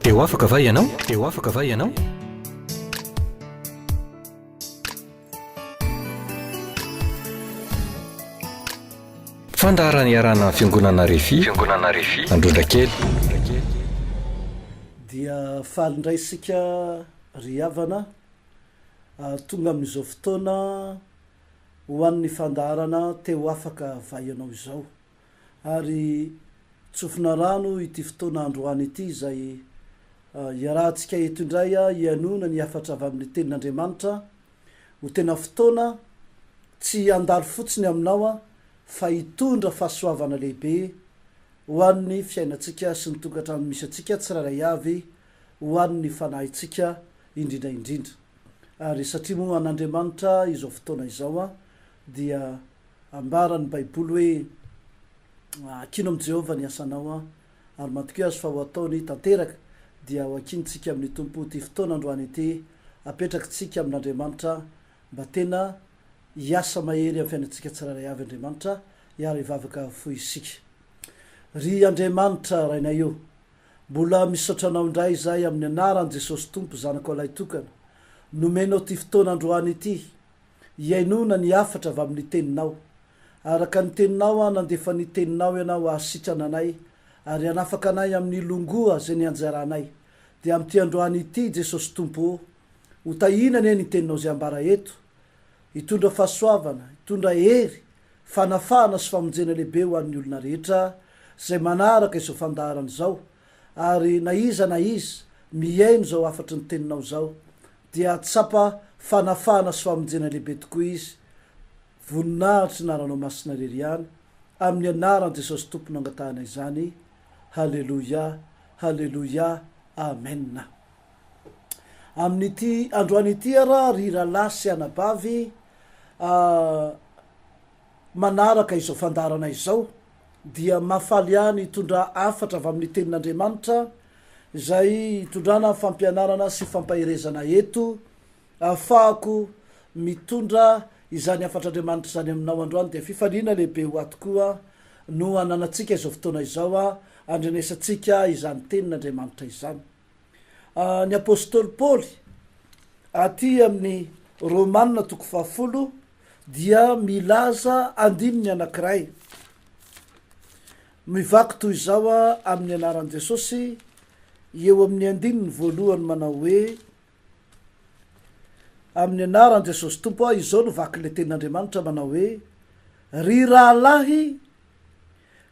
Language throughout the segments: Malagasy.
Te ho afaka va ianao? Te ho afaka va ianao? Fandaharana iarahana amin'ny Fiangonana Refi, Fiangonana Refi, Androndrakely. Dia faly indray isika ry havana tonga amin'izao fotoana ho an'ny fandaharana Te ho afaka va ianao izao. Ary tsofina rano ity fotoana androany ity izay iarahantsika eto indray hihainoana ny hafatra avy amin'ny Tenin'Andriamanitra ho tena fotoana tsy handalo fotsiny aminao fa hitondra fahasoavana lehibe ho an'ny fiainantsika sy ny tokantrano misy antsika tsirairay avy ho an'ny fanahintsika indrindra indrindra. Ary satria moa an'Andriamanitra izao fotoana izao dia Ambaran'ny Baiboly hoe, Ankino amin'i Jehovah ny asanao, ary matokia azy fa ho ataony tanteraka. Dia ho ankinintsika amin'ny Tompo ity fotoana androany ity, apetrakitsika amin'Andriamanitra mba tena hiasa mahery amin'ny fiainantsika tsirairay avy Andriamanitra, hiara-hivavaka fohy isika. Ry Andriamanitra Rainay o, mbola misaotra Anao indray izahay amin'ny anaran'i Jesosy Tompo Zanakao Lahitokana, nomenao ity fotoana androany ity, Hihainoana ny hafatra avy amin'ny Teninao. Araka ny Teninao aho nandefa ny Teninao Ianao hahasitrana anay ary hanafaka anay amin'ny longoa izay nianjaranay. Dia amin'ity androany ity Jesosy Tompo ô, ho tahiana anie ny Teninao izay ambara eto, hitondra fahasoavana, hitondra hery, fanafahana sy famonjena lehibe ho an'ny olona rehetra izay manaraka izao fandaharana izao, ary na iza na iza mihaino izao hafatry ny Teninao izao dia hahatsapa fanafahana sy famonjena lehibe tokoa izy, voninahitry ny anaranao masina irery ihany, amin'ny anaran'i Jesosy Tompo no angatahana izany, Haleloia, Haleloia, Amen. Amin'ity androany ity ara ry rahalahy sy anabavy manaraka izao fandaharana izao dia mahafaly ahy ny hitondra hafatra avy amin'ny tenin'Andriamanitra izay hitondrana fampianarana sy fampaherezana eto ahafahako mitondra izany hafatr'Andriamanitra izany aminao androany dia fifaliana lehibe ho ahy tokoa no ananantsika izao fotoana izao andrenesantsika izany tenin'Andriamanitra izany. Ny apostoly Paoly aty amin'ny Romana toko fahafolo dia milaza andininy anankiray Mivaky toy izao amin'ny anaran'i Jesosy eo amin'ny andininy voalohany manao hoe, Amin'ny anaran'i Jesosy Tompo aho, izao no vakin'ilay tenin'Andriamanitra manao hoe, Ry rahalahy,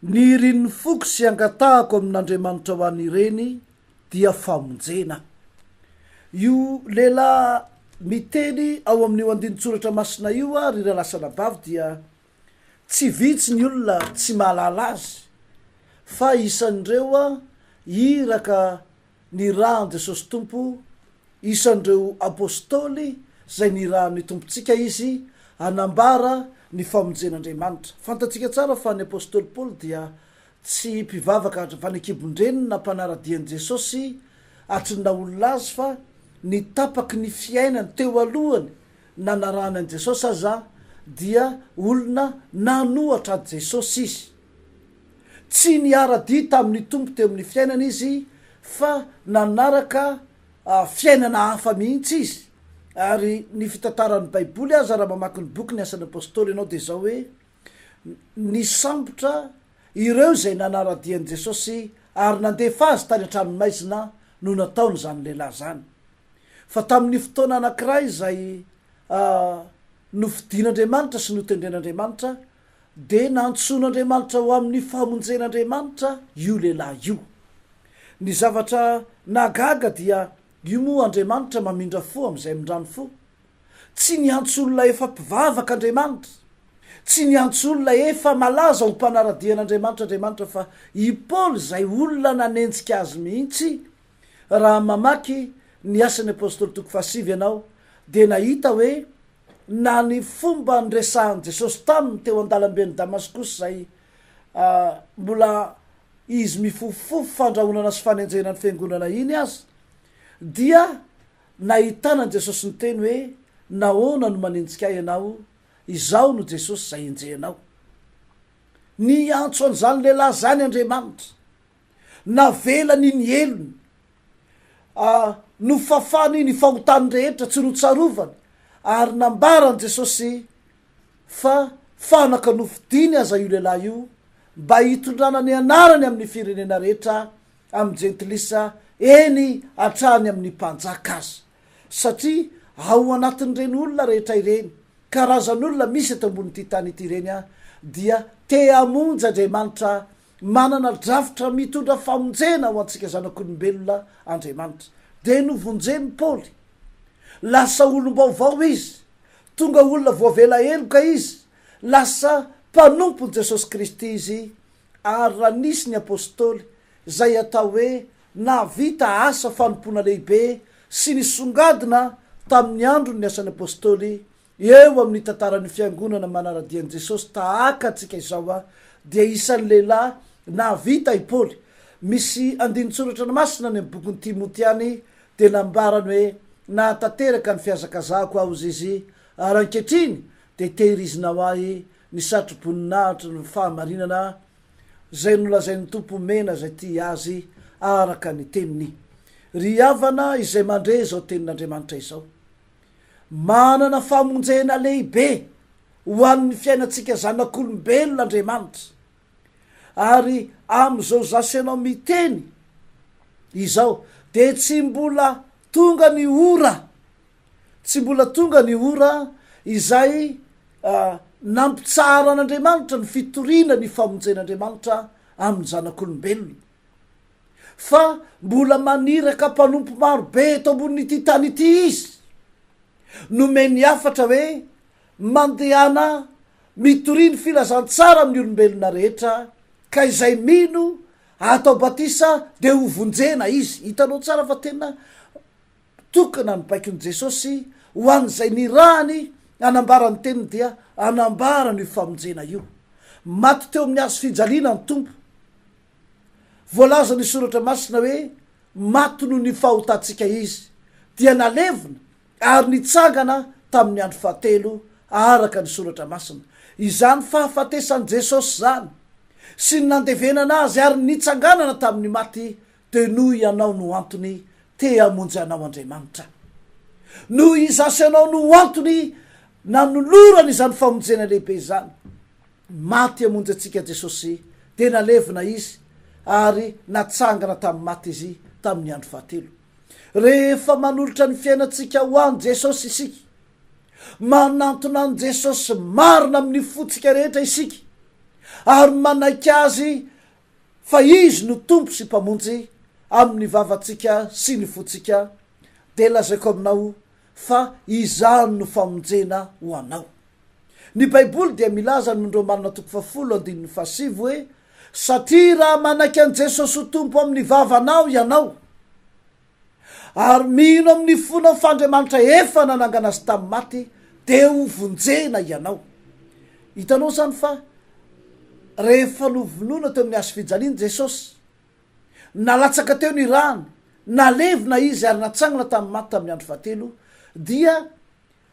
ny irin'ny foko sy angatahako amin'Andriamanitra ho an'ireny dia famonjena. Io lehilahy miteny ao amin'io andinin-tsoratra masina io, ry rahalahy sy anabavy, dia Tsy vitsy ny olona tsy mahalala azy fa isan'ireo iraka nirahan'i Jesosy Tompo, isan'ireo Apostoly izay nirahan'ny Tompontsika izy hanambara ny famonjen'Andriamanitra. Fantatsika tsara fa ny Apostoly Paoly dia tsy mpivavaka avy any an-kibon-dreniny na mpanara-dia an'i Jesosy hatry ny naha-olona azy fa ny tapaky ny fiainany teo alohany nanarahany an'i Jesosy aza dia olona nanohatra an'i Jesosy izy. Tsy niara-dia tamin'ny Tompo teo amin'ny fiainany izy fa nanaraka fiainana hafa mihitsy izy. Ary ny fitantaran'ny Baiboly aza raha mamaky ny boky ny Asan'ny Apostoly ianao dia izao hoe nisambotra ireo izay nanara-dia an'i Jesosy ary nandefa azy tany an-tranomaizina no nataon'izany lehilahy izany. Fa tamin'ny fotoana anankiray izay nofidin'Andriamanitra sy notendren'Andriamanitra, dia nantsoin'Andriamanitra ho amin'ny famonjen'Andriamanitra io lehilahy io. Ny zavatra nahagaga dia io moa Andriamanitra mamindra fo amin'izay amindrany fo. Tsy niantso olona efa mpivavaka Andriamanitra, tsy niantso olona efa malaza ho mpanara-dia an'Andriamanitra Andriamanitra fa i Paoly izay olona nanenjika azy mihitsy Raha mamaky ny Asan'ny Apostoly toko fahasivy ianao, dia nahita hoe na ny fomba niresahan'i Jesosy taminy teo an-dalamben'i Damaskosy izay mbola izy mifofofofo fandrahonana sy fanenjehana ny fiangonana iny aza, dia nahitana an'i Jesosy niteny hoe, Nahoana no manenjika ahy ianao? Izaho no Jesosy izay enjehinao. Niantso an'izany lehilahy izany Andriamanitra. Navelany ny helony. Nofafany ny fahotany rehetra tsy notsarovany ary nambaran'i Jesosy fa fanaka nofidiny aza io lehilahy io mba hitondrana ny anarany amin'ny firenena rehetra, amin'ny jentilisa, eny hatrany amin'ny mpanjaka aza. Satria ao anatin'ireny olona rehetra ireny, karazan'olona misy eto ambonin'ity tany ity ireny, dia te hamonjy Andriamanitra Manana drafitra mitondra famonjena ho antsika zanak'olombelona Andriamanitra. Dia novonjen'i Paoly. Lasa olom-baovao izy. Tonga olona voavela heloka izy. Lasa mpanompon'i Jesosy Kristy izy ary raha nisy ny apostoly izay atao hoe nahavita asa fanompoana lehibe sy nisongadina tamin'ny andron'ny asan'ny apostoly Eo amin'ny tantaran'ny Fiangonana manara-dia an'i Jesosy tahaka antsika izao dia isan'ny lehilahy nahavita i Paoly. Misy andinin-tsoratra masina any amin'ny bokin'i Timoty any dia nambarany hoe nahatanteraka ny fihazakazahako aho hozy izy ary ankehitriny dia tehirizina ho ahy ny satroboninahitry ny fahamarinana izay nolazain'ny Tompo homena izay tia azy araka ny teniny. Ry havana izay mandre izao tenin'Andriamanitra izao. Manana famonjena lehibe ho an'ny fiainantsika zanak'olombelona Andriamanitra. Ary amin'izao za sy ianao miteny izao dia tsy mbola tonga ny ora, tsy mbola tonga ny ora izay nampitsaharan'Andriamanitra ny fitoriana ny famonjen'Andriamanitra amin'ny zanak'olombelona. Fa mbola maniraka mpanompo maro be eto ambonin'ity tany ity izy. Nomeny hafatra hoe, Mandehana mitoria ny filazantsara amin'ny olombelona rehetra, ka izay mino atao batisa dia hovonjena izy. Hitanao tsara fa tena tokana ny baikon'i Jesosy ho an'izay nirahany hanambara ny teniny dia hanambara an'io famonjena io. Maty teo amin'ny hazo fijaliana ny Tompo. Voalazan' ny Soratra Masina hoe maty noho ny fahotantsika Izy, dia nalevina ary nitsangana tamin' ny andro fahatelo araka ny Soratra Masina. Izany fahafatesan' Jesosy izany sy ny nandevenana Azy ary ny nitsanganana tamin' ny maty dia noho ianao no antony te hamonjy anao Andriamanitra. Noho izaho sy ianao no antony nanolorany izany famonjena lehibe izany. Maty hamonjy antsika Jesosy, dia nalevina Izy, ary natsangana tamin'ny maty Izy tamin'ny andro fahatelo. Rehefa manolotra ny fiainantsika ho an'i Jesosy isika, manantona an'i Jesosy marina amin'ny fontsika rehetra isika, ary manaiky Azy fa Izy no Tompo sy Mpamonjy amin'ny vavantsika sy ny fontsika, dia lazaiko aminao fa izany no famonjena ho anao. Ny Baiboly dia milaza any Romanina toko fahafolo andininy fahasivy hoe, Satria raha manaiky an'i Jesosy ho Tompo amin'ny vavanao ianao, ary mino amin'ny fonao fa Andriamanitra efa nanangana azy tamin'ny maty, dia ho vonjena ianao. Hitanao izany fa rehefa novonoina teo amin'ny hazo fijaliana Jesosy, nalatsaka teo ny rany, nalevina izy ary natsangana tamin'ny maty tamin'ny andro fahatelo, dia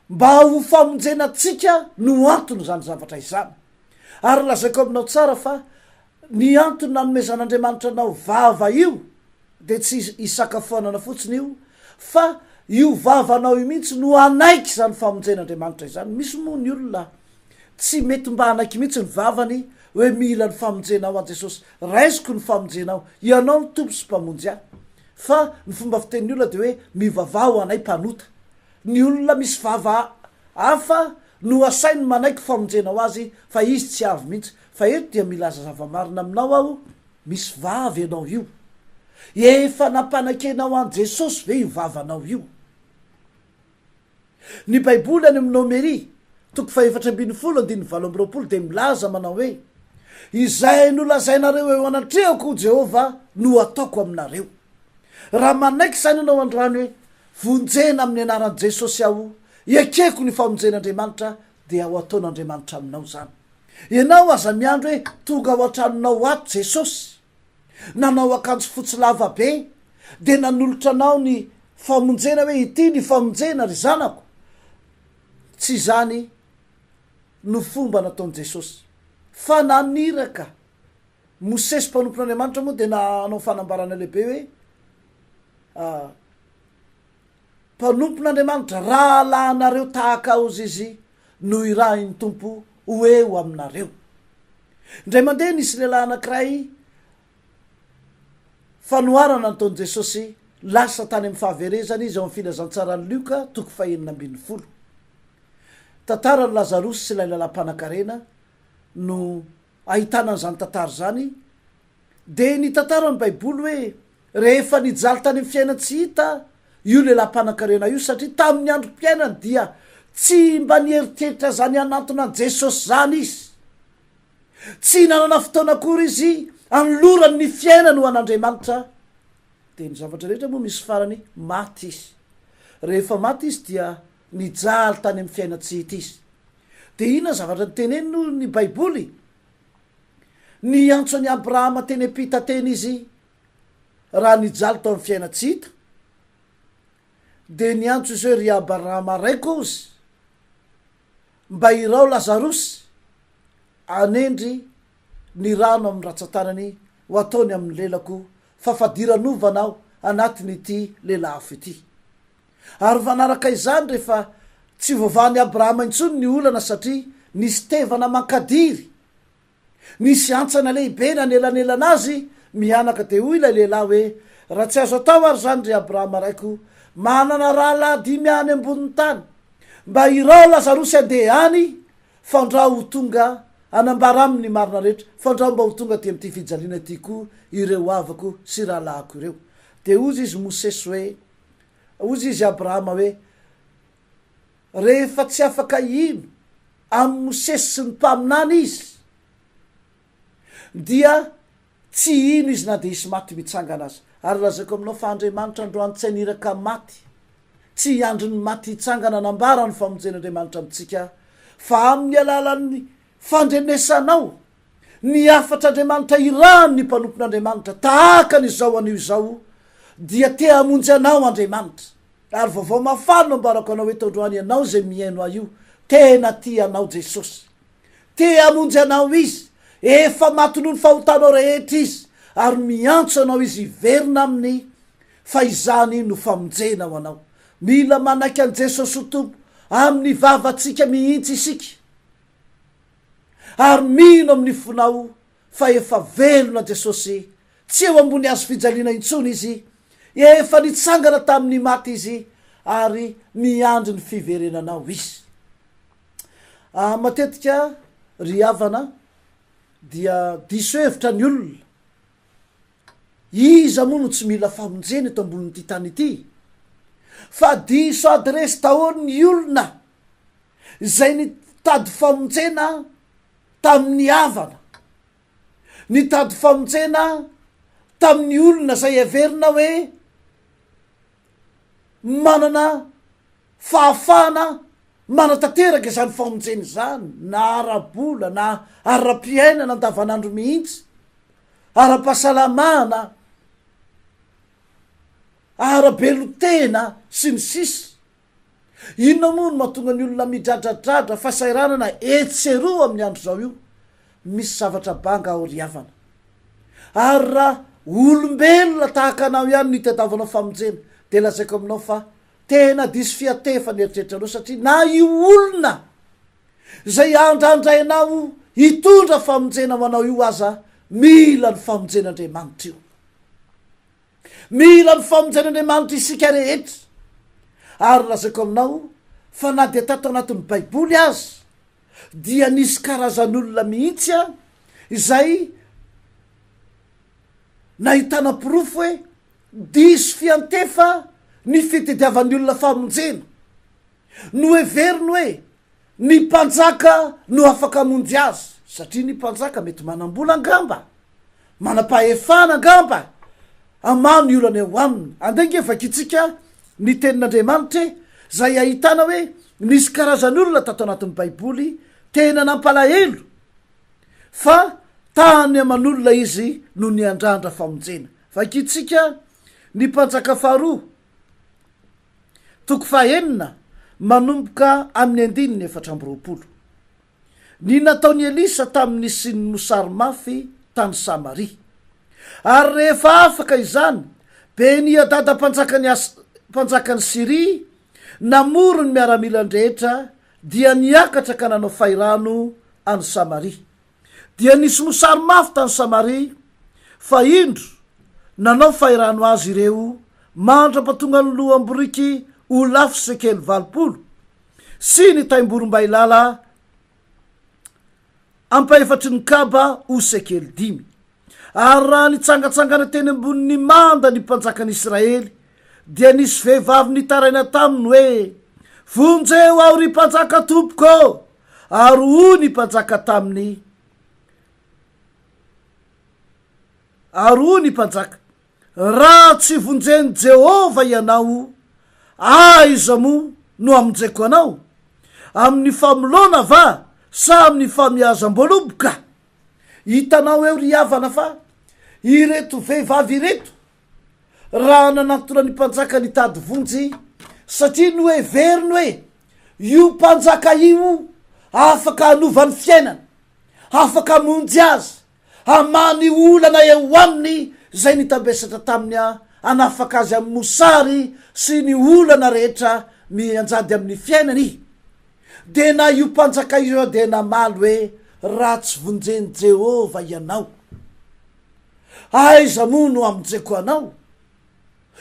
Mba ho famonjena antsika no antony izany zavatra izany. Ary lazaiko aminao tsara fa ny antony nanomezan'Andriamanitra anao vava io dia tsy hisakafoanana fotsiny io fa io vavanao io mihitsy no hanaiky izany famonjen'Andriamanitra izany. Misy moa ny olona tsy mety mba hanaiky mihitsy ny vavany hoe mila ny famonjenao aho Jesosy, raisiko ny famonjenao, Ianao no Tompo sy Mpamonjy ahy. Fa ny fomba fitenin'ny olona dia hoe mivavaha ho anay mpanota. Ny olona misy vava hafa no asainy manaiky famonjena ho azy fa izy tsy avy mihitsy. Fa eto dia milaza zava-marina aminao aho, misy vava ianao io. Efa nampanakenao an'i Jesosy ve io vavanao io? Ny Baiboly any amin'ny Nomery, toko fahefatra ambinifolo andininy 28 dia milaza manao hoe, Izay nolazainareo eo anatrehako, hoy Jehovah, no hataoko aminareo. Raha manaiky izany ianao androany hoe, Vonjena amin'ny anaran'i Jesosy aho, ekeko ny famonjen'Andriamanitra, dia ho ataon'Andriamanitra aminao izany. Ianao aza miandry hoe tonga ao an-tranonao ato Jesosy, nanao akanjo fotsy lava be, dia nanolotra anao ny famonjena hoe ity ny famonjena ry zanako. Tsy izany no fomba nataon'i Jesosy, fa naniraka Mosesy mpanompon'Andriamanitra moa dia nanao fanambarana lehibe hoe. Mpanompon'Andriamanitra, rahalahinareo tahaka aozy izy, no irahin'ny Tompo ho eo aminareo. Indray mandeha nisy lehilahy anankiray fanoharana nataon'i Jesosy, lasa tany amin'ny fahaverezana izy ao amin'ny filazantsaran'i Lioka toko fahenina 16. Tantaran'i Lazarosy sy ilay lehilahy mpanankarena no ahitana an'izany tantara izany, dia nitantara ny Baiboly hoe rehefa nijaly tany amin'ny fiainan-tsy hita io lehilahy mpanankarena io satria tamin'ny androm-piainany dia tsy mba nieritreritra izany hanantona an'i Jesosy izany izy. Tsy nanana fotoana akory izy hanolorany ny fiainany ho an'Andriamanitra. Dia ny zavatra rehetra moa misy farany, maty izy. Rehefa maty izy dia nijaly tany amin'ny fiainan-tsy hita izy. Dia inona ny zavatra noteneniny hoy ny Baiboly? Niantso an'i Abrahama teny am-pita teny izy raha nijaly tao amin'ny fiainan-tsy hita. Dia niantso izy hoe, Ry Abrahama raiko ozy, mba irao Lazarosy hanendry ny rano amin'ny ratsan-tanany ho ataony amin'ny lelako, fa fadiranovana aho anatin'ity lelafo ity. Ary manaraka izany rehefa tsy voavahan'i Abrahama intsony ny olana satria nisy tevana mankadiry, nisy hantsana lehibe nanelanelana azy mianaka dia hoy ilay lehilahy hoe, raha tsy azo atao ary izany ry Abrahama raiko, manana rahalahy dimy any ambonin'ny tany, mba irao Lazarosy handeha any fandrao ho tonga hanambara aminy ny marina rehetra, fandrao mba ho tonga aty amin'ity fijaliana ity koa ireo havako sy rahalahiko ireo. Dia hozy izy Mosesy hoe, Hozy izy Abrahama hoe, Rehefa tsy afaka hino amin'i Mosesy sy ny mpaminany izy, dia tsy hino izy na dia hisy maty mitsangana aza. Ary lazaiko aminao fa Andriamanitra androany tsy haniraka maty, tsy hiandry ny maty hitsangana hanambara ny famonjen'Andriamanitra amintsika, fa amin'ny alalan'ny fandrenesanao Ny hafatr'Andriamanitra irahany ny mpanompon'Andriamanitra tahaka ny izao anio izao dia te hamonjy anao Andriamanitra. Ary vaovao mahafaly no ambarako anao eto androany ianao izay mihaino ahy io, tena tia anao Jesosy. Te hamonjy anao Izy, efa maty noho ny fahotanao rehetra Izy ary miantso anao Izy hiverina Aminy fa izany no famonjena ho anao. Mila manaiky an'i Jesosy ho Tompo amin'ny vavantsika mihitsy isika. Ary mino amin'ny fonao fa efa velona Jesosy, tsy eo ambony hazo fijaliana intsony Izy, efa nitsangana tamin'ny maty Izy ary miandry ny fiverenanao Izy. Ah, matetika ry havana dia diso hevitra ny olona. Iza moa no tsy mila famonjena eto ambonin'ity tany ity? Fa diso adiresy daholo ny olona izay nitady famonjena tamin'ny havana, nitady famonjena tamin'ny olona izay heverina hoe manana fahafahana manatanteraka izany famonjena izany, na ara-bola na ara-piainana andavanandro mihitsy, ara-pahasalamana, ara-belon-tena sy ny sisa. Inona moa no mahatonga ny olona midradradradra fahasahiranana etsy sy eroa amin'ny andro izao io? Misy zavatra banga ao ry havana. Ary raha olombelona tahaka anao ihany no itadiavanao famonjena dia lazaiko aminao fa tena diso fiatefa ny eritreritranao satria na io olona izay andrandrainao hitondra famonjena ho anao io aza mila ny famonjen'Andriamanitra io. Mila ny famonjen'Andriamanitra isika rehetra. Ary lazaiko aminao fa na dia tato anatin'ny Baiboly aza dia nisy karazan'olona mihitsy an izay nahitana porofo hoe diso fiantefa ny fitediavan'ny olona famonjena. Noheveriny hoe Ny mpanjaka no afaka hamonjy azy, satria ny mpanjaka mety manam-bola angamba, manam-pahefana angamba, hamaha ny olana eo aminy. Andeha ange vakintsika ny Tenin'Andriamanitra e, izay ahitana hoe nisy karazan'olona tato anatin'ny Baiboly tena nampalahelo fa tany aman'olona izy no niandrandra famonjena. Vakintsika ny Mpanjaka faharoa. Toko fahenina, manomboka amin'ny andininy 24. Ny nataon'i Elisa tamin'ny nisian'ny mosary mafy tany Samaria. Ary rehefa afaka izany, Beni-hadada mpanjakan'i As. mpanjakan'i Syria namory ny miaramilany rehetra, dia niakatra ka nanao fahirano an'i Samaria. Dia nisy mosary mafy tany Samaria, fa indro, nanao fahirano azy ireo mandra-pahatongan'ny loham-boriky ho lafo sekely 80, sy ny taim-borombailala ampahefatry ny kaba ho sekely dimy. Ary raha nitsangantsangana teny ambonin'ny manda ny mpanjakan'i Israely, dia nisy vehivavy nitaraina taminy hoe, Vonjeo aho, ry mpanjaka tompoko! Ary hoy ny mpanjaka taminy, Ary hoy ny mpanjaka, Raha tsy vonjen'i Jehovah ianao, aiza moa no hamonjeko anao? Amin'ny famoloana va sa amin'ny famiazam-boaloboka? Hitanao eo ry havana fa ireto vehivavy ireto raha nanantona ny mpanjaka nitady vonjy satria noheveriny hoe io mpanjaka io afaka hanova ny fiainany, afaka hamonjy azy, hamaha ny olana eo aminy izay nitambesatra taminy hanafaka azy amin'ny mosary sy ny olana rehetra mianjady amin'ny fiainany. Dia na io mpanjaka io aza dia namaly hoe, Raha tsy vonjen'i Jehovah ianao, aiza moa no hamonjeko anao?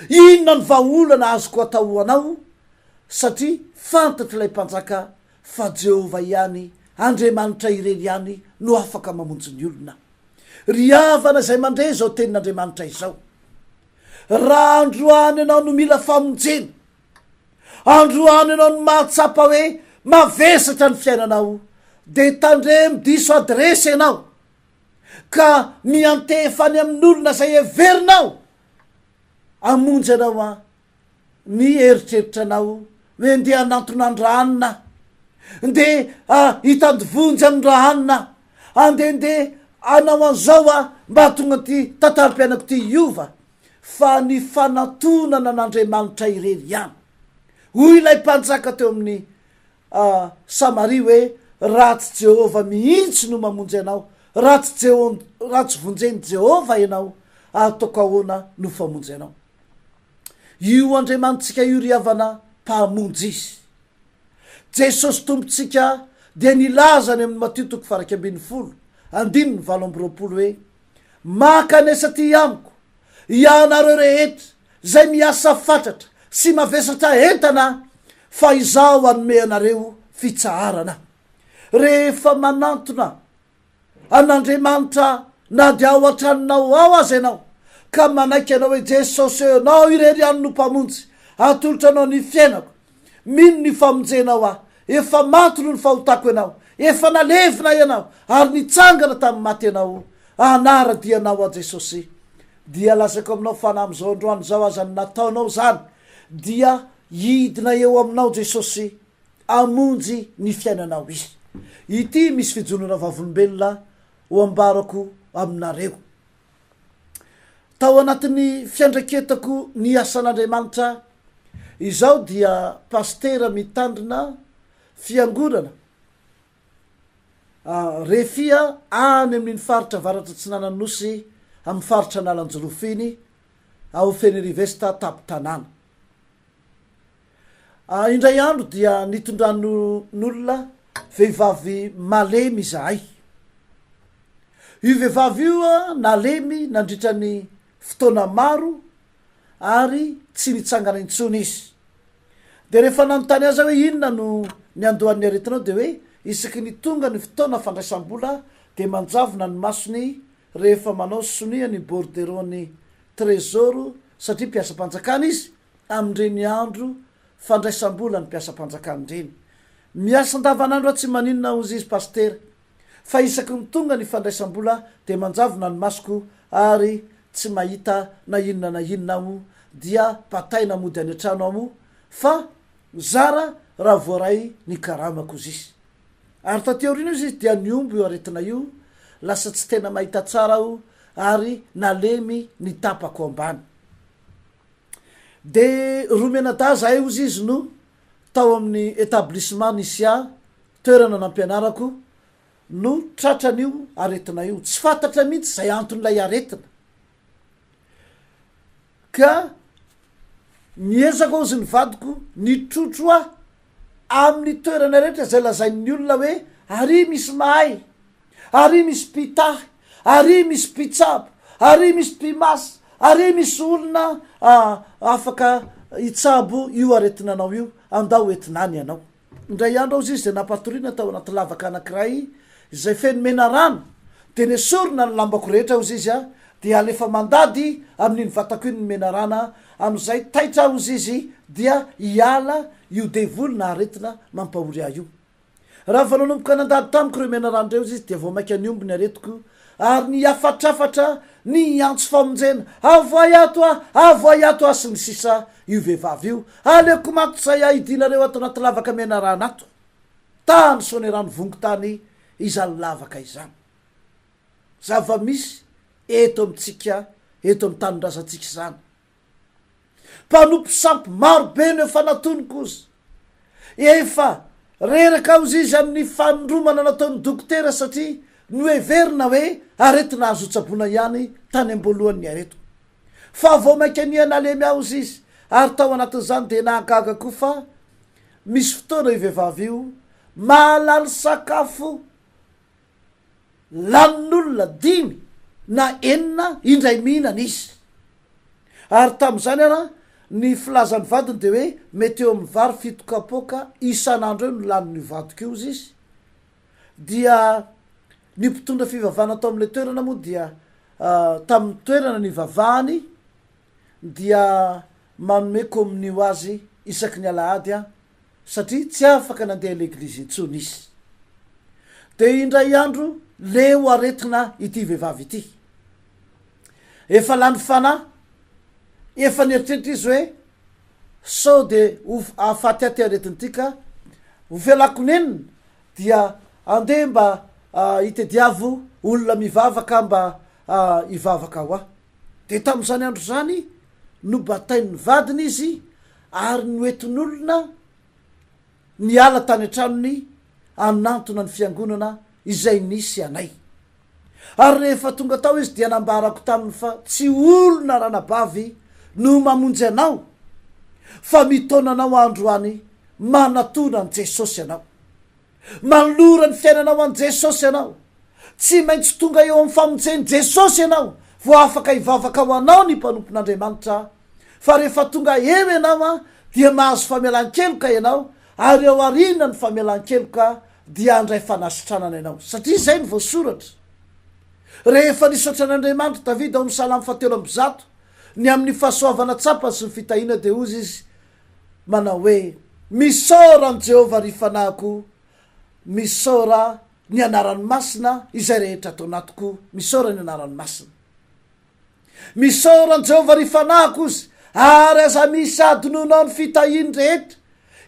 Inona ny vahaolana azoko atao ho anao? Satria fantatr'ilay mpanjaka fa Jehovah ihany, Andriamanitra irery ihany, no afaka mamonjy ny olona. Ry havana izay mandre izao tenin'Andriamanitra izao, raha androany ianao no mila famonjena, Androany ianao no mahatsapa hoe mavesatra ny fiainanao dia tandremo diso adiresy ianao ka miantefa any amin'olona izay heverinao hamonjy anao an ny eritreritra anao hoe ndeha hanantona an-dRahanina aho, ndeha hitady vonjy amin-dRahanina aho, andehandeha hanao an'izao aho mba hahatonga an'ity tantaram-piainako ity hiova. fa ny fanantonana an'Andriamanitra irery ihany. Hoy ilay mpanjaka teo amin'ny Samaria hoe, Raha tsy Jehovah mihitsy no mamonjy anao, raha tsy Jeho, raha tsy vonjen'i Jehovah ianao, ataoko ahoana no famonjy anao? Io Andriamanitsika io ry havana, Mpamonjy Izy. Jesosy Tompontsika dia nilaza any amin'ny Matio toko faha 11, andininy 28 hoe, Mankanesa aty amiko, ianareo rehetra izay miasa fatratra sy mavesatra entana, fa izaho hanome anareo fitsaharana. Rehefa manantona an'Andriamanitra na dia ao an-tranonao ao aza ianao, ka manaiky ianao hoe, Jesosy ô, Ianao irery ihany no Mpamonjy, atolotra Anao ny fiainako, mino ny famonjenao aho, efa maty noho ny fahotako Ianao, efa nalevina Ianao, ary nitsangana tamin'ny maty Ianao, hanara-dia Anao aho Jesosy. Dia lazaiko aminao fa na amin'izao androany izao aza no nataonao izany, dia hidina eo aminao Jesosy, hamonjy ny fiainanao Izy. Ity misy fijoroana vavolombelona ho ambarako aminareo. Tao anatin'ny fiandraiketako ny asan'Andriamanitra, izaho dia pasitera mitandrina fiangonana Refia any amin'iny faritra avaratra atsinanan'ny Nosy amin'ny faritra Analanjirofo iny, ao Fenerive-Est tampon-tanàna. Indray andro dia nitondran'olona vehivavy malemy izahay. Io vehivavy io nalemy nandritra ny fotoana maro ary tsy nitsangana intsony izy. Dia rehefa nanontany azy aho hoe inona no niandohan'ny aretinao dia hoe isaky ny tonga ny fotoana fandraisam-bola dia manjavona ny masony rehefa manao sonia ny bordereau-n'ny Trésor satria mpiasam-panjakana izy amin'ireny andro fandraisam-bola ny mpiasam-panjakana ireny. Miasa andavanandro aho tsy maninona hozy izy Pasitera fa isaky ny tonga ny fandraisam-bola dia manjavona ny masoko ary tsy mahita na inona na inona aho dia bataina mody any an-trano aho fa zara raha voaray ny karamako hozy izy. Ary taty aoriana hozy izy dia nihombo io aretina io, lasa tsy tena mahita tsara aho ary nalemy ny tapako ambany. De roa mianadahy zahay hozy izy no tao amin'ny établissement nisy ahy, toerana nampianarako, no tratran'io aretina io. Tsy fantatra mihitsy izay anton'ilay aretina. Ka. Niezaka hozy ny vadiko nitrotro ahy amin'ny toerana rehetra izay lazain'ny olona hoe ary misy mahay, ary misy mpitahy, ary misy mpitsabo, ary misy mpimasy, ary misy olona afaka hitsabo io aretinanao io, andao entina any ianao. Indray andro hozy izy dia nampatoriana tao anaty lavaka anankiray izay feno menarana, dia nesorina ny lambako rehetra hozy izy dia alefa mandady amin'iny vatako iny ny menarana, amin'izay taitra aho hozy izy dia hiala io devoly na aretina mampahory ahy io. Raha vao nanomboka nandady tamiko ireo menarana ireo hozy izy dia vao mainka nihombo ny aretiko ary nihafatrafatra niantso famonjena, avoay ato aho, avoay ato aho sy ny sisa io vehivavy io, aleoko maty izay ahidianareo ato anaty lavaka menarana ato. Tany Soanierano Vongontany izany lavaka izany. Zava-misy eto amintsika, eto amin'ny tanindrazantsika izany. Mpanompo sampy maro be no efa natoniko ozy. Efa reraka ozy izy amin'ny fanindromana nataon'ny dokotera satria noheverina hoe aretina azo tsaboina ihany tany am-boalohany ny aretiko. Fa vao mainka niha nalemy ahy ozy izy ary tao anatin'izany dia nahagaga koa fa misy fotoana io vehivavy io mahalany sakafo Lanin'olona dimy na enina indray mihinana izy. Ary tamin'izany ara, ny filazan'ny vadiny dia hoe mety eo amin'ny vary fito kapoaka isan'andro eo no lanin'io vadiko io hozy izy. Dia ny mpitondra fivavahana tao amin'ilay toerana moa dia tamin'ny toerana nivavahany dia manome komonio azy isaky ny alahady an, satria tsy afaka nandeha leglizy intsony izy. Dia indray andro leo aretina ity vehivavy ity. Efa lany fanahy, efa nieritreritra izy hoe sao de ho ahafaty ahy ty aretina ity ka ho fialako nenina dia andeha mba hitediavo olona mivavaka mba hivavaka ho ahy. Dia tamin'izany andro izany, nobatain'ny vadiny izy ary noentin'olona niala tany an-tranony hanantona ny fiangonana izay nisy anay. Ary rehefa tonga tao izy dia nambarako taminy fa tsy olona ranabavy no mamonjy anao fa mitaona anao androany manatona an'i Jesosy ianao. Manolora ny fiainanao an'i Jesosy ianao. Tsy maintsy tonga eo amin'ny famonjen'i Jesosy ianao vao afaka hivavaka ho anao ny mpanompon'Andriamanitra. Fa rehefa tonga eo ianao dia mahazo famelan-keloka ianao ary ao aorianan'ny famelan-keloka dia handray fanasitranana ianao. Satria izay no voasoratra. Rehefa nisaotra an'Andriamanitra Davida ao amin'ny Salamo fahatelo ambizato ny amin'ny fahasoavana tsapany sy ny fitahiana dia hozy izy, manao hoe, Misaora an'i Jehovah, ry fanahiko, misaora ny anarany masina, izay rehetra ato anatiko, misaora ny anarany masina. Misaora an'i Jehovah, ry fanahiko, ozy, ary aza misy hadinoinao ny fitahiany rehetra,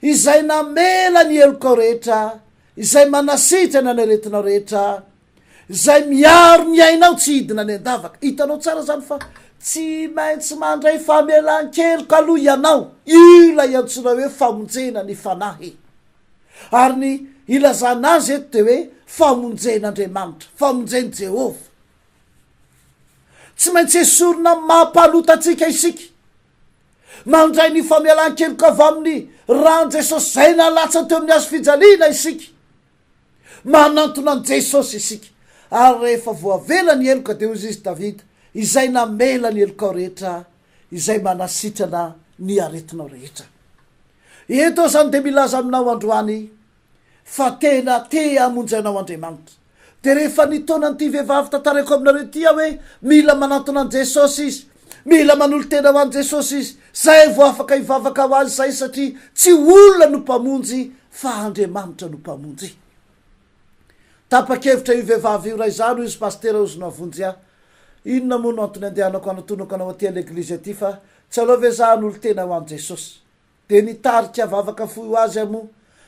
izay namela ny helokao rehetra, izay manasitrana ny aretinao rehetra, Izay miaro ny ainao tsy hidina any an-davaka. Hitanao tsara izany fa tsy maintsy mandray famelan-keloka aloha ianao. Io ilay antsoina hoe famonjena ny fanahy. Ary ny ilazana azy eto dia hoe famonjen'Andriamanitra, famonjen'i Jehovah. Tsy maintsy esorina amin'ny maha mpanota antsika isika. Mandray ny famelan-keloka avy amin'ny ran'i Jesosy izay nalatsany teo amin'ny hazo fijaliana isika. Manantona an'i Jesosy isika, ary rehefa voavela ny heloka dia hoy izy Davida, izay namela ny helokao rehetra, izay manasitrana ny aretinao rehetra. Eto aho izany dia milaza aminao androany fa tena te hamonjy anao Andriamanitra. Dia rehefa nitaona an'ity vehivavy tantaraiko aminareo ity aho hoe mila manantona an'i Jesosy izy, mila manolo-tena ho an'i Jesosy izy, zay vao afaka hivavaka ho azy zay satria tsy olona no mpamonjy fa Andriamanitra no mpamonjy. Tapa-kevitra io vehivavy io raha izaho no izy pasitera hozy no havonjy ahy. Inona moa no antony andehanako hanatonako anao aty aleglizy aty fa tsy aleo ve za hanolo-tena ho an'i Jesosy. Dia nitarika vavaka fohy ho azy aho moa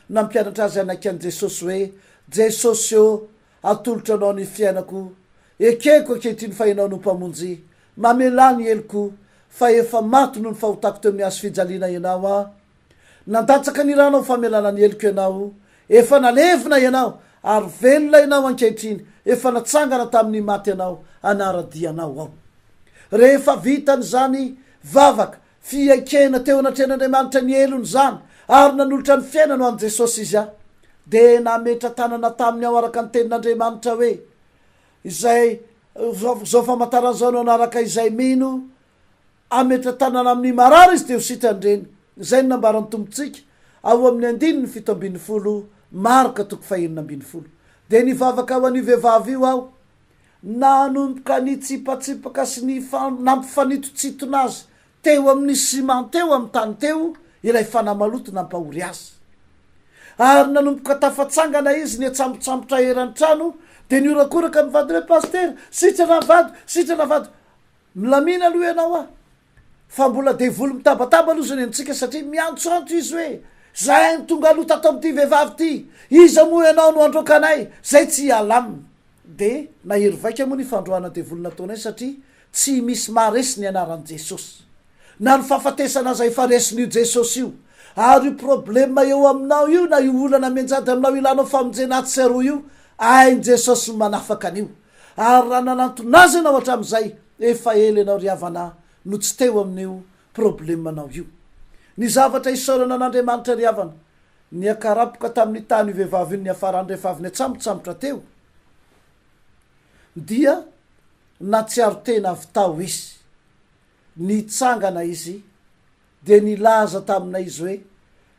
nampianatra azy hanaiky an'i Jesosy hoe, Jesosy ô, atolotro anao ny fiainako, ekeko ankehitriny fa Ianao no Mpamonjy, mamelà ny heloko, fa efa maty noho ny fahotako teo amin'ny hazo fijaliana Ianao an. Nandatsaka ny ranao ho famelana ny heloko Ianao, efa nalevina Ianao, ary velona Ianao ankehitriny, efa natsangana tamin'ny maty Ianao, hanara-dia Anao aho. Rehefa vitany izany vavaka. Fiaikena teo anatrehan'Andriamanitra ny helony izany, ary nanolotra ny fiainany ho an'i Jesosy izy. Dia nametra-tanana taminy aho araka ny tenin'Andriamanitra hoe, Izay, izao famantarana izao no hanaraka izay mino, hametra-tanana amin'ny marary izy dia ho sitrany ireny. Izay no nambaran'ny Tompontsika ao amin'ny andininy 17, Marka toko fahenina ambin'ny folo. Dia nivavaka ho an'io vehivavy io aho, Nanomboka nitsipatsipaka sy nampifanitotsitona azy teo amin'ny ciment teo amin'ny tany teo ilay fanahy maloto nampahory azy. Ary nanomboka tafatsangana izy niatsambotsambotra eran'ny trano dia nihorakoraka ny vadiny hoe Pasitera, sitrana ny vadiko, sitrana ny vadiko. Milamina aloha ianao ah! Fa mbola devoly mitabataba aloha zany amintsika satria miantsoantso izy hoe zahay no tonga aloha tato amin'ity vehivavy ity, iza moa ianao no handroaka anay, zay tsy hiala aminy. De nahery vaika moa ny fandroahana devoly nataonay satria tsy misy maharesy ny anaran'i Jesosy. Na ny fahafatesana aza efa resin'io Jesosy io. Ary io problema eo aminao io na io olana mianjady aminao ilanao famonjena atsy sy aroa io, hain'i Jesosy ny manafaka an'io. Ary raha nanantona azy ianao hatramin'izay, efa ela ianao ry havana no tsy teo amin'io problemanao io. Ny zavatra isaorana an'Andriamanitra ry havana, niakarapoka tamin'ny tany io vehivavy io niafarany rehefa avy niatsambotsambotra teo, dia natsiaro tena avy tao izy. Nitsangana izy dia nilaza taminay izy hoe,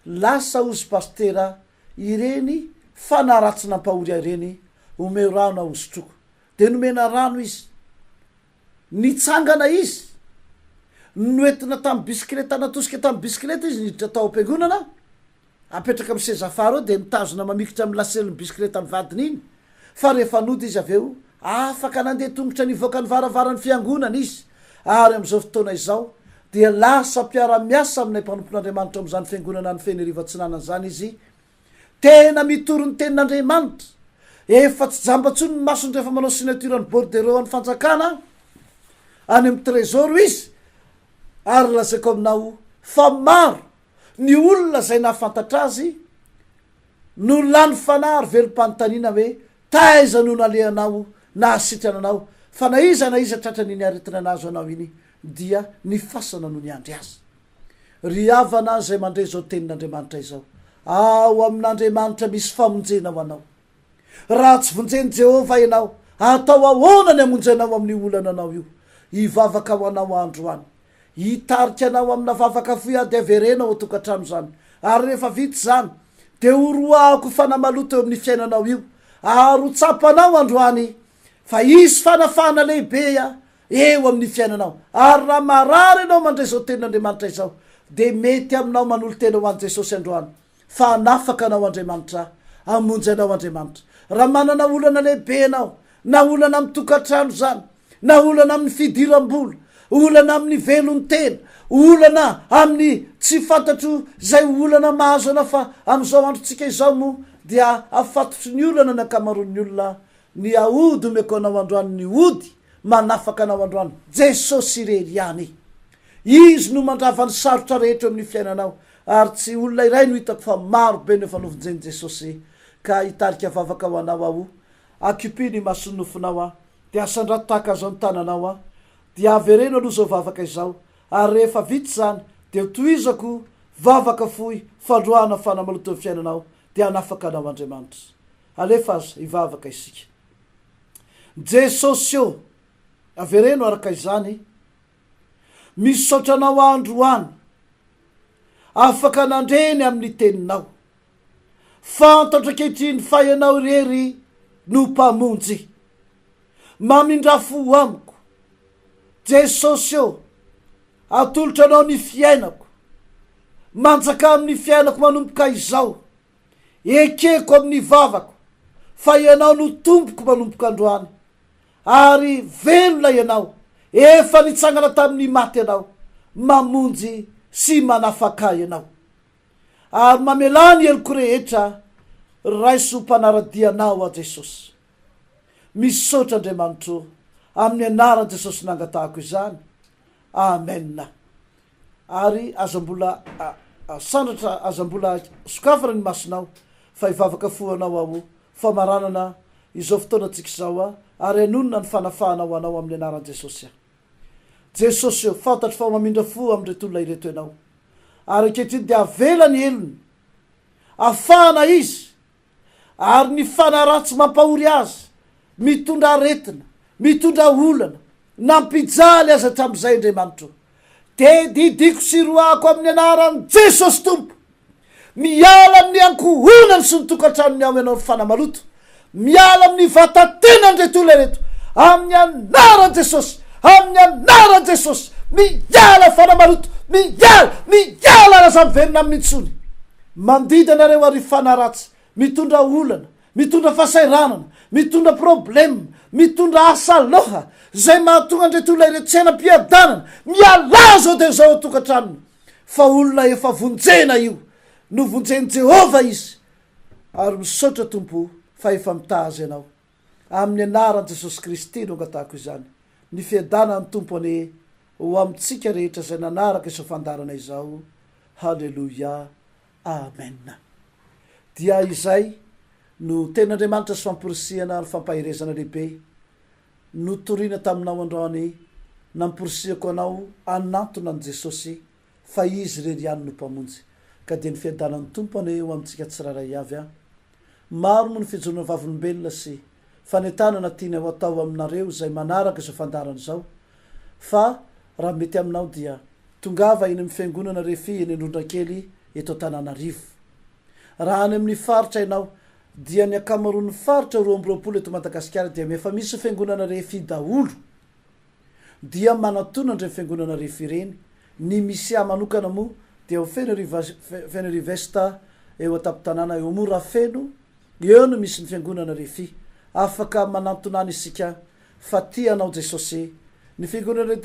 lasa hozy pasitera ireny fanahy ratsy nampahory ahy ireny, omeo rano aho hosotroko. Dia nomena rano izy. Nitsangana izy. Noentina tamin'ny bisikileta, natosika tamin'ny bisikileta izy niditra tao am-piangonana, apetraka amin'ny seza faharoa dia mitazona mamikitra amin'ny laselin'ny bisikiletan'ny vadiny iny. Fa rehefa nody izy avy eo, afaka nandeha tongotra nivoaka ny varavaran'ny fiangonana izy. Ary amin'izao fotoana izao dia lasa mpiara-miasa aminay mpanompon'Andriamanitra ao amin'izany fiangonana any Fenerivo Atsinanana izany izy. Tena mitory ny tenin'Andriamanitra. Efa tsy jamba intsony ny masony rehefa manao signature ny bordereau an'ny fanjakana any amin'ny trésor izy. Ary lazaiko aminao fa maro ny olona izay nahafantatra azy no lany fanahy ary velom-panontaniana hoe taiza no nalehanao nahasitrana anao fa na iza na iza tratran'iny aretina nahazo anao iny dia ny fasana no niandry azy. Ry havana izay mandre izao tenin'Andriamanitra izao, ao amin'Andriamanitra misy famonjena ho anao. Raha tsy vonjen'i Jehovah ianao, atao ahoana ny hamonjy anao amin'io olana anao io? Hivavaka ho anao aho androany. Hitarika anao amina vavaka fohy aho dia avereno ao an-tokantrano izany. Ary rehefa vita izany, dia horoahako fanahy maloto eo amin'ny fiainanao io, ary ho tsapanao androany fa hisy fanafahana lehibe eo amin'ny fiainanao. Ary raha marary ianao mandre izao tenin'Andriamanitra izao, dia mety aminao manolo-tena ho an'i Jesosy androany, fa hanafaka anao Andriamanitra, hamonjy anao Andriamanitra. Raha manana olana lehibe ianao, na olana amin'ny tokantrano izany, na olana amin'ny fidiram-bola, olana amin'ny velon-tena, olana amin'ny tsy fantatro izay olana mahazo anao fa amin'izao androntsika izao moa dia afatotry ny olana ny ankamaroan'ny olona Ny aody omeko anao androany ny ody manafaka anao androany Jesosy irery ihany Izy no mandrava ny sarotra rehetra eo amin'ny fiainanao ary tsy olona iray no hitako fa maro be no efa novonjen'i Jesosy ka hitarika vavaka ho anao aho akipio ny mason'ny nofonao aho dia asandrato tahaka azao ny tananao aho dia avereno aloha izao vavaka izao ary rehefa vita izany dia tohizako vavaka fohy fandroahana fanamaloto ny fiainanao dia hanafaka anao Andriamanitra Alefa aza hivavaka isika. Jesosy ô, avereno araka izany, misaotra Anao aho androany, afaka nandre ny amin'ny Teninao. Fantatro ankehitriny fa Ianao irery no Mpamonjy. Mamindrà fo amiko. Jesosy ô, atolotra Anao ny fiainako. Manjakà amin'ny fiainako manomboka izao. Ekeko amin'ny vavako fa Ianao no Tompoko manomboka androany, ary velona Ianao, efa nitsangana tamin'ny maty Ianao, mamonjy sy manafaka ahy Ianao. Ary mamelà ny heloko rehetra, raiso ho mpanara-dia Anao aho Jesosy. Misaotra Andriamanitro, amin'ny anaran'i Jesosy nangatahako izany. Amen. Ary aza mbola asandratra, aza mbola sokafana ny masonao, fa hivavaka fo anao aho, famaranana izao fotoanantsika izao aho, ary hanonona ny fanafahana ho anao amin'ny anaran'i Jesosy aho. Jesosy ô, fantatro fa mamindra fo amin'ireto olona ireto Ianao. Ary ankehitriny dia avela ny helony. Afahana izy. Ary ny fanahy ratsy mampahory azy, mitondra aretina, mitondra olana, nampijaly azy hatramin'izay Andriamanitro. Dia didiko sy roahako amin'ny anaran'i Jesosy Tompo. Miala amin'ny ankohonany sy ny tokantranony ao ianao ry fanahy maloto. Miala amin'ny vatatenan'ireto olona ireto. Amin'ny anaran'i Jesosy, amin'ny anaran'i Jesosy. Miala fanahy maloto, miala, miala ary aza miverina aminy intsony. Mandidy anareo ary fanahy ratsy, mitondra olana, mitondra fahasahiranana, mitondra problème, mitondra asa loha, izay mahatonga an'ireto olona ireto tsy hanam-piadanana, mialà izao dia izao ao an-tokantranony, fa olona efa vonjena io, novonjen'i Jehovah izy, ary misaotra Tompo fa efa mitaha azy ianao. Amin'ny anaran'i Jesosy Kristy no angatahako izany. Ny fiadanan'ny Tompo anie ho amintsika rehetra izay nanaraka izao fandaharana izao. Haleloia. Amen. Dia izay no tenin'Andriamanitra sy famporisihana ary fampaherezana lehibe notorina taminao androany namporisihako anao hanantona an'i Jesosy fa Izy irery ihany no Mpamonjy. Ka dia ny fiadanan'ny Tompo anie ho amintsika tsirairay avy an. Maro moa ny fijoroana vavolombelona sy fanentanana tiana ho atao aminareo izay manaraka izao fandaharana izao fa raha mety aminao dia tongava eny amin'ny fiangonana Refi eny Androndrakely eto Antananarivo. Raha any amin'ny faritra ianao dia ny ankamaroan'ny faritra 22 eto Madagasikara dia efa misy fiangonana Refi daholo. Dia manatona an'ireny fiangonana Refi ireny. Ny misy ahy manokana moa dia ao Fenerive-Est eo an-tampon-tanàna eo Morafeno, eo no misy ny fiangonana Refi. Afaka manantona any isika fa tia anao Jesosy. Ny fiangonana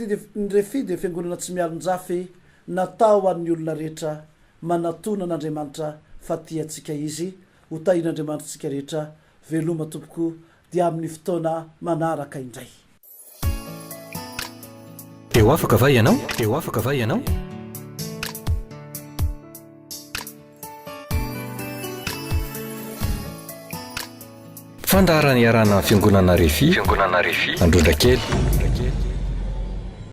Refi dia fiangonana tsy mialon-jafy natao ho an'ny olona rehetra. Manatona an'Andriamanitra fa tia antsika Izy. Ho tahian'Andriamanitra isika rehetra. Veloma tompoko dia amin'ny fotoana manaraka indray. Dia ho afaka va ianao? Dia ho afaka va ianao? Fandaharana iarahana amin'ny Fiangonana Refi, Fiangonana Refi, Androndrakely.